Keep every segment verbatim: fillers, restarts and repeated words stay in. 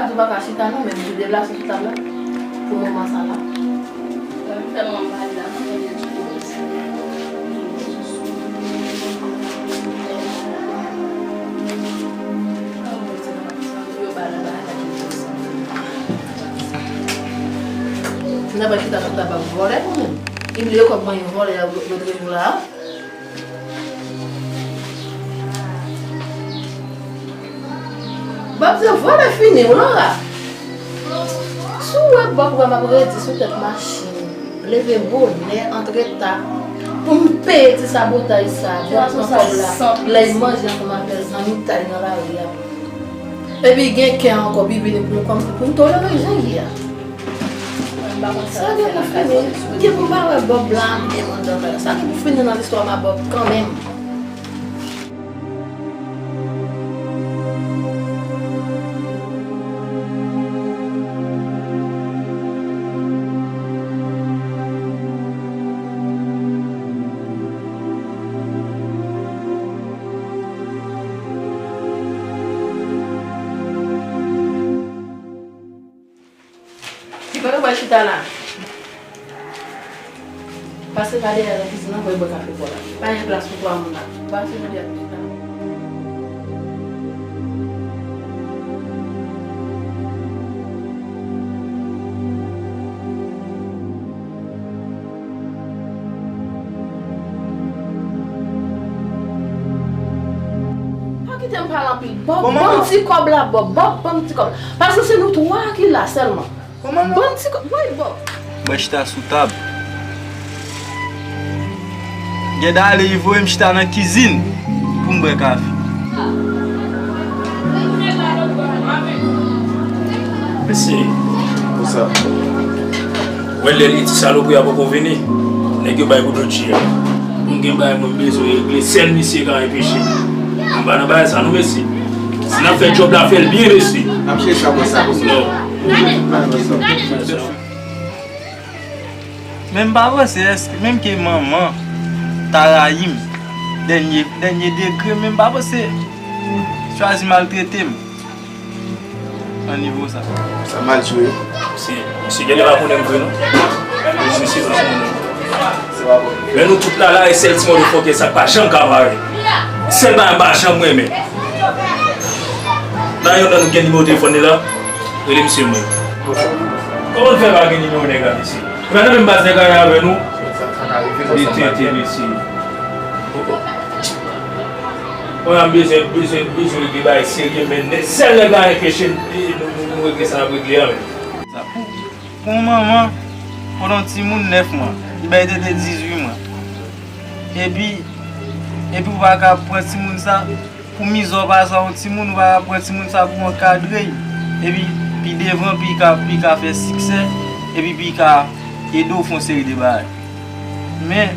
Ou pa ka chita non, men m te deplase sou tab la pou moman sa la. Fè mwen pale la, mwen gen ti pwoblèm. Nan pa chita sou tab ap vòlè pou mwen. Li bliye kòb mwen, yon vòlè, yo, yo toujou la. Bob se vòlè fini wi, Laura. Si w wè Bob wè m ap redi sou tèt machin, leve bonè, antre ta, pou m peye ti sabotay sa, Bob pran kòb la, lè l manje ansanm avè zanmitay nan lari a. Epi gen kè ankò, pi vini pou m kòm, pou m tolere jan l ye a. Sa gen pou fini. Gen pou m pa wè Bob la, byen kontan. Sa gen pou fini nan listwa m a Bob kanmenm. Ki kote w pral chita la? Pase pa dèyè nan kizin nan, voye bwè kafe pou w la. Pa gen plas pou twa moun la. Pase nan dèyè chita. Pa kite m pale anpil. Bob, ban m ti kòb la, Bob. Bob, ban m ti kòb la. Paske se nou twa ki la sèlman. Ban m ti kòb. Woy, Bob. Mwen chita sou tab. Gèda ale, li voye m chita nan kizin pou m bwè kafe. Mesye, konsa. Wè lè li ti salopri a poko vini, nèg yo bay pou Dodji a. Mwen gen bagay mwen bezwen regle, sèl misye ka anpeche m. M pa nan bagay sa non, mesye. Si n ap fè djòb la, fè l byen, mesye. N ap chèche sa, konsa, konsa. Non. Men m pa panse èske, menm ke manman ta rayi m, dènye, dènye degre, men m pa panse chwazi maltrete m nan nivo sa. Sa mal jwe. Misye, misye genlè pa konnen m vre non. Misye pa konnen m. Se pa bon. Men nou tout la, la, e sèl ti motherfucker sa k pa janm ka pare. Sèl bagay m pa janm renmen. La, yon nan nou gen nimewo telefòn li la. Rele misye mwen. Kòman n fè pa gen nimewo nèg la, mesye? Epa nan menm baz nèg la ye avè nou. Li tete, mesye. Mwen, m bezwen, bezwen, bezwen regle bagay serye, men nèg, sèl nèg la anpeche n, nou, nou, nou regle sa n ap regle a, men. Sa pou, pou yon manman, pou yon timoun nèf mwa, li bay tete dizuit mwa. Epi, epi ou pa ka pran timoun sa, pou mizè w pase a yon timoun, ou pa ka pran timoun sa pou ankadre l. Epi, pi devan, pi ka, pi ka fè siksè, epi pi ka ede w fè yon seri de bagay. Men,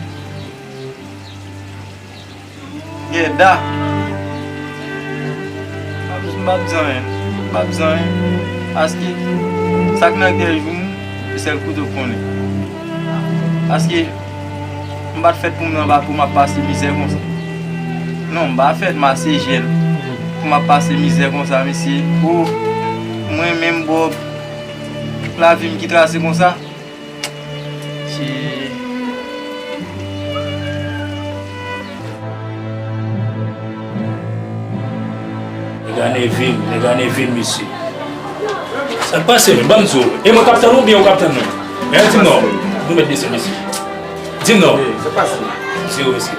Gèda. M p ap, m p ap di anyen. M p ap di anyen. Paske sa k nan tèt jou m, se sèl Bondye konnen. Paske m pa t fèt pou m nan bato, m ap pase mizè konsa. Non, m pa fèt, m ase jèn. Pou m ap pase mizè konsa, mesye. O, mwen menm, Bob, lavi m ki trase konsa. Nèg la nève m, nèg la nève m, mesye. Sa k pase menm? Ban m di w. E mwen k ap tann ou oubyen ou k ap tann mwen? Men di m non. Nou mèt desann, mesye. Di m non. Serye, mesye.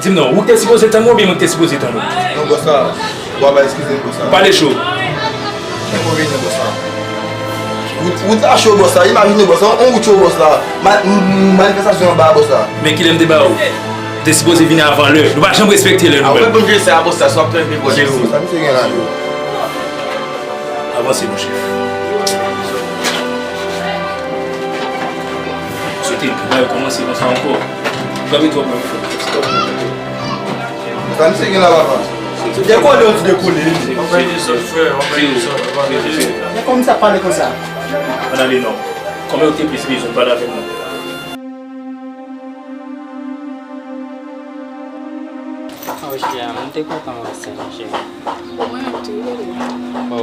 Di m non, ou k te sipoze tann mwen oubyen mwen k te sipoze tann ou? Non, bòs la, w ap eskize m, bòs la. Ou pale cho. Enkonvenyan, bòs la. Wout, wout la cho, bòs la. Imajine, bòs la, on wout cho, bòs la. Ma-, m-, m-, manifestasyon anba, bòs la. Men kilè m te ba ou? Ou te sipoze vini avan lè. Nou pa janm respekte lè nou menm. A, ou mèt ban m jwe sa, bòs la, si w ap tann vin vòlè. Sa misye gen la, yo. Avanse, monchè. Swete pou bagay kòmanse konsa ankò. Kanpe twòp nan fò. Sa misye gen la, papa? Dekole, yon ti dekole. Anpil dezòd, frè, anpil dezòd. Men kòman sa pale konsa? Ann ale non. Kòman ou te plis bezwen pale avè m non? Oh, cheri, mwen te kontan wè sa, cheri. Mwen menm tou, wi, bebe. Bon,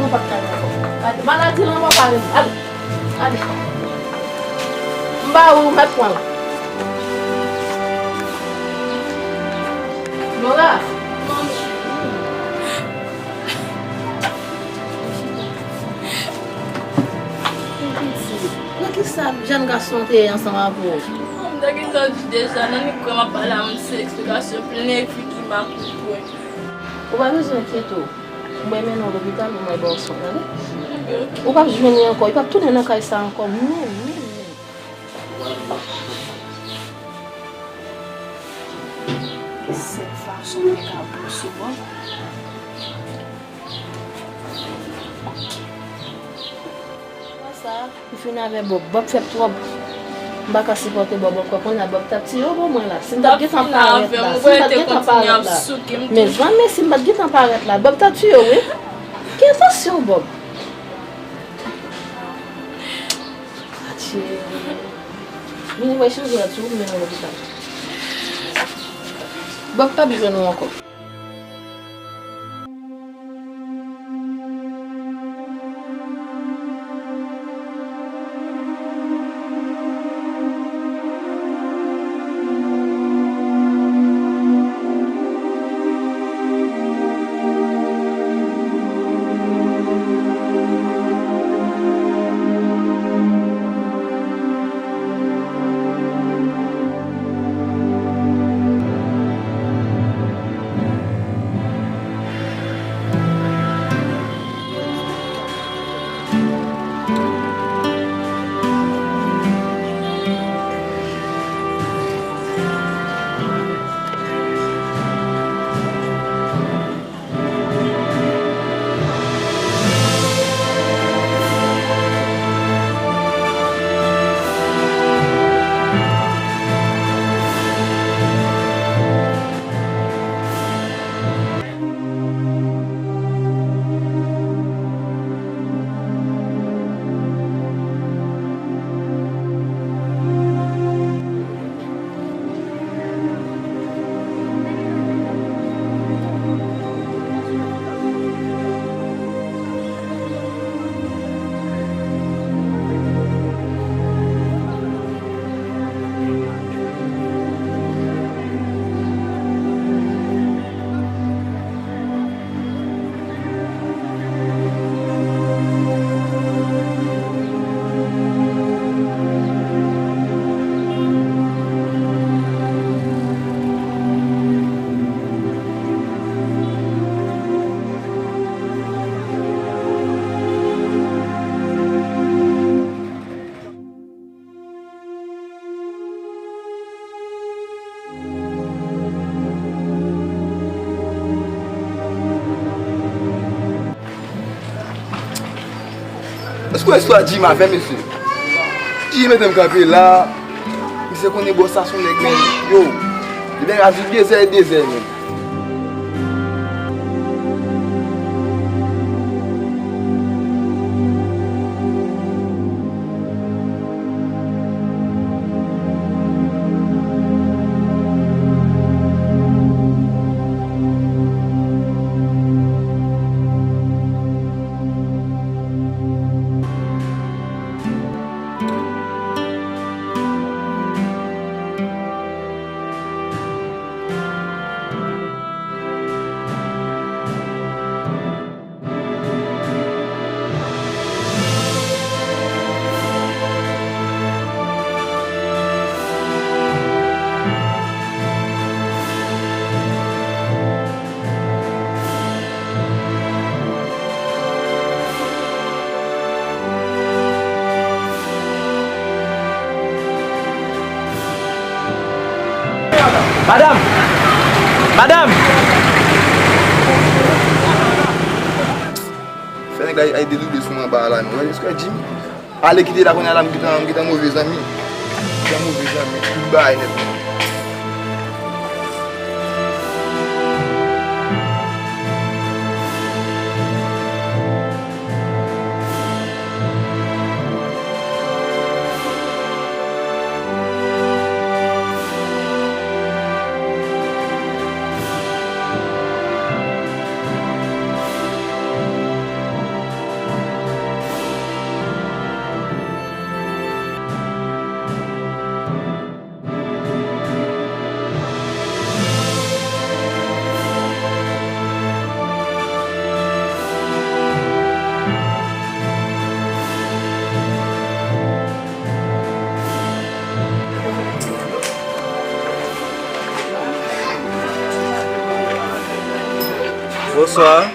mwen p ap ka ankò. Gade, maladi lan mwen pa renmen. Ale. Ale. M ba ou, ou mèt pran l. Nora. Nan kisa? Jèn gason te ye ansanm avè w. M te gentan di deja, nan nèg kwè m ap pale a moun se eksplikasyon plen epi ki makoukwè. Ou pa bezwen enkyete w. Mwen mennen w lopital pou mwen ba w swen, tande? Ou p ap jwenn li ankò, li p ap tounen nan kay sa ankò, menm, menm, menm. Sèl fason mwen ka bouche Bob. Sa, m fin avè Bob. Bob fè m twòp. M pa ka sipòte Bob ankò. Kounye a Bob t ap tiye w pou mwen la. Si m pa t gentan parèt la. Si m pa t gentan parèt la. Mezanmi, si m pa t gentan parèt la, Bob t ap tiye w, wi. Gen tansyon, Bob. Atye. Vini wè chanje a tou, m mennen w lopital. Bob p ap jwenn ou ankò. Èske w wè istwa Jim a fè, mesye? Jim mete m kanpe la. Misye konnen bòs sa se yon nèg, men, yo, li bay avi dezè, dezè, men. Madanm! Madanm! Fè nèg la al dedoube sou mwen anba la, men. Wè, èske Jim ale kite la kounye a la, m gentan, m gentan move zanmi. M gentan move zanmi. Tout bagay nèt, men. Bonswa.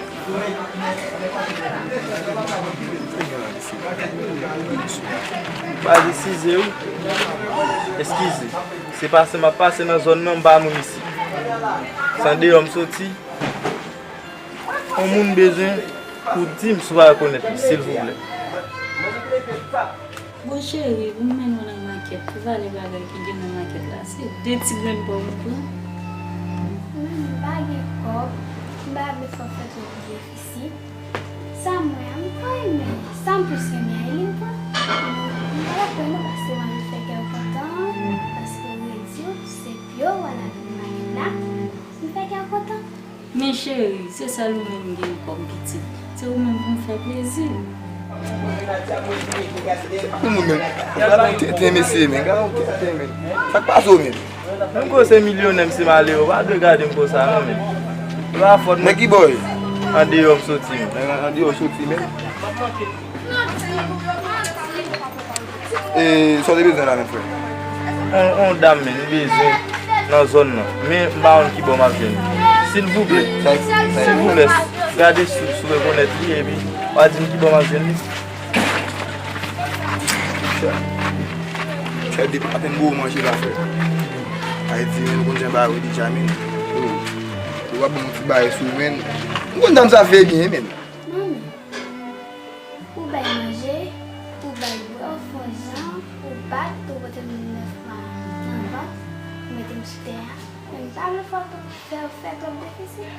Baz, eskize wi. Eskize. Se pase m ap pase nan zòn nan, m pa moun isi. Se andeyò m soti. Yon moun bezwen pou di m si w pa rekonèt li, silvouplè. Bon cheri, pou m mennen w nan makèt, pou valè bagay ki gen nan makèt la, se de ti grenn pòm ou pran. Mwen, m pa gen kòb, m pa vle fè w fè twòp defisit. Sa m wè a, m pa renmen. Sa m plis renmen a, e li m pran. M pa t ap pran non, paske m anvi fè kè w kontan, paske w redi w, se pye w a ladan makèt la. M fè kè w kontan. Men cheri, se sèl ou menm m gen kòm pitit. Se ou menm pou m fè plezi. Sa pou nou menm? Gade yon tenten mesye, men. Gade yon tenten, men. Sa k pase w menm? Menm ke w se milyonè, misye malere, w pa dwe gade m konsa non, men. E pa fòt mwen. Nan ki bò w ye? Andeyò m soti, men. Nan, nan, andeyò w soti, men. E, sa w te bezwen la menm, frè? On, on dam, men, m bezwen nan zòn nan. Men, m pa konn ki bò m ap jwenn li. Silvouplè, silvouplè, gade si, si w rekonèt li, epi w a di m ki bò m ap jwenn li. Chè, chè, depi maten m ba w manje la, frè. Ayiti, men, nou konn jan bagay yo deja, men. Yo, yo pa ban m ti bagay sou, men. M konn dam sa fè byen, men. Manmi, ou bay manje, ou bay bwè, ou fè yon jan, ou bat, ou pote m nèf mwa nan vant, ou mete m sou tè a, men m pa vle fè w fè, fè twòp defisit.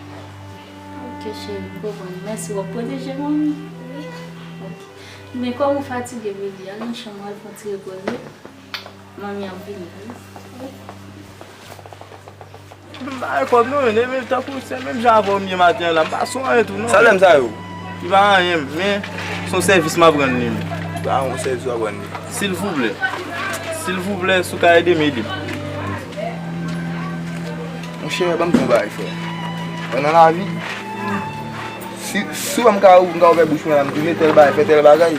Ok, cheri, m konprann. Mèsi, w ap pwoteje manmi? Wi. Ok. Men kòm ou fatige, baby, al nan chanm ou, al fè yon ti repoze. Manmi ap vini, wi. M pa gen kòb non, men, men tankou se menm jan avè w m ye maten an la, m pa sou anyen tou non. Sa lè m sa yo? Li pa anyen, men se yon sèvis m ap rann li, men. Pa yon sèvis w ap rann li. Silvouplè. Silvouplè, si w ka ede m, ede m. Monchè, ban m di w yon bagay, frè. Mwen nan lavi, si, si w wè m ka, m ka ouvè bouch mwen la, m di men tèl bagay, fè tèl bagay,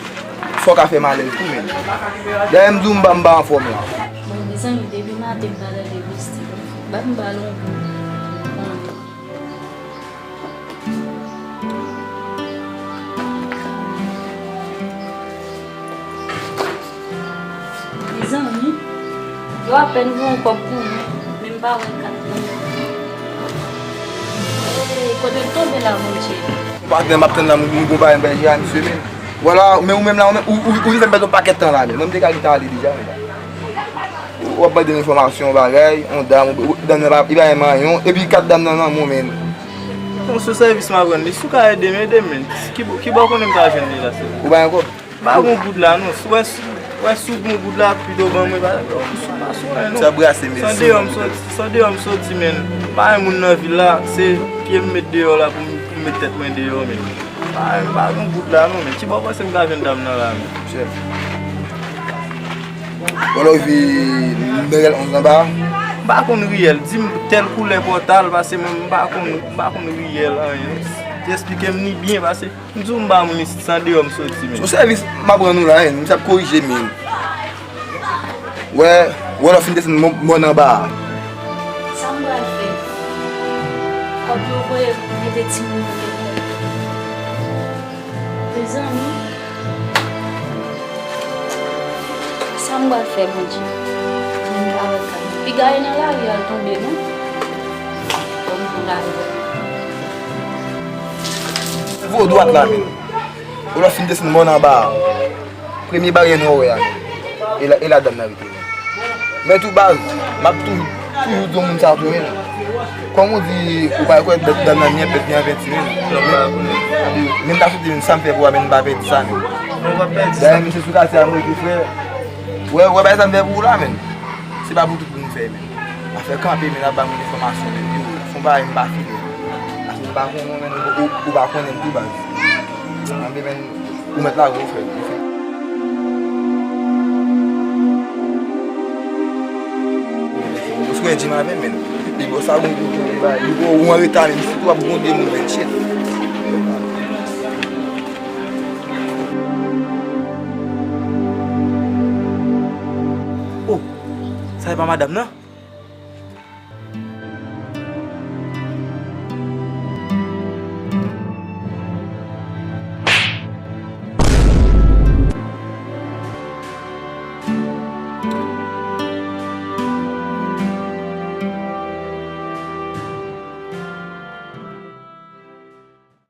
sa w ka fè m alèz tou, men. Dayè, m di w m pa, m pa anfòm la. Bon, mezanmi, depi maten m pa tande Mistik. Ban m ba l yon kou. Mezanmi, yo apèn voye yon kòb pou mwen, men m pa wè kat lan. Hey, kote l tonbe la, Bondye? Patnè, m ap tann la, m, m gon bagay m bay jere a misye menm. Vwala, men ou menm la, ou menm, ou, ou, ou vin fè m pèdi yon pakèt tan la, men. Mwen, m te ka gentan ale deja, men. W ap mande m enfòmasyon, bagay, yon dam, ou, ou, dam nan pa, li pa renmen anyen, epi kat dam nan nan men w, men. Bon, se sèvis m ap rann li. Si w ka ede m, ede m, men. Ki bò, ki bò w konnen m ka jwenn li la, silvouplè? Ou pa gen kòb? M pa gen yon goud la, non. Si w wè, si w wè si w gen yon goud la, pito ban mwen, pa, m sou, m pa sou anyen, non. Sa brase, men. Se andeyò m soti, se andeyò m soti, men. M pa yon moun nan vil la, se pye m met deyò la pou m, pou m met tèt mwen deyò, men. M pa, m pa gen yon goud la, non, men. Ki bò w panse m ka jwenn dam nan la, men? Chèf. Bon, lè w rive nan riyèl onz anba a? M pa konn riyèl. Di m tèl koulè pòtal, paske mwen, m pa konn, m pa konn riyèl, anyen. Te eksplike m ni byen, paske m di w m pa moun isit, se andeyò m soti, men. Se yon sèvis m ap rann ou la, men. Misye ap korije m, men. Wè, wè lè w fin desann mòn, mòn anba a. Sa m pral fè? Kòb yo voye mete timoun yo lekòl. Mezanmi. Sa m pral fè, Bondye? Mwen pa wè kay. Piga e nan lari al tonbe, non? Bon, m pran lari. Voye w dwat la, men. Ou lè w fin desann mòn anba a. Premye baryè nou wè a, men. E la, e la dam nan rete, men. Men tou baz, m ap toujou, toujou di yon moun sa tou, men. Kòm ou di, ou pa rekonèt bèt dam nan, ni bèt ni anvèti, men. Men m ta swete, men sa m fè pou w a, men m pa pèdi sa, men. Dayè, misye sou katye a, m rete, frè. Wè, wè, bagay sa m fè pou ou la, men. Se pa pou tout moun fè, men. Afè kanpe, men, ap ba moun enfòmasyon, men. Yo, fon bagay, m pa fini. Paske m pa konnen, men, ou, ou, ou pa konnen m tou, baz. Anben, men, ou mèt lage w, frè. Ou sou en jim avè m, men. Li bò sa, ou, ou, ou, ou, ou an reta, men. Sitou w ap gwonde moun, men, shit. Oh, sa e pa madanm nan?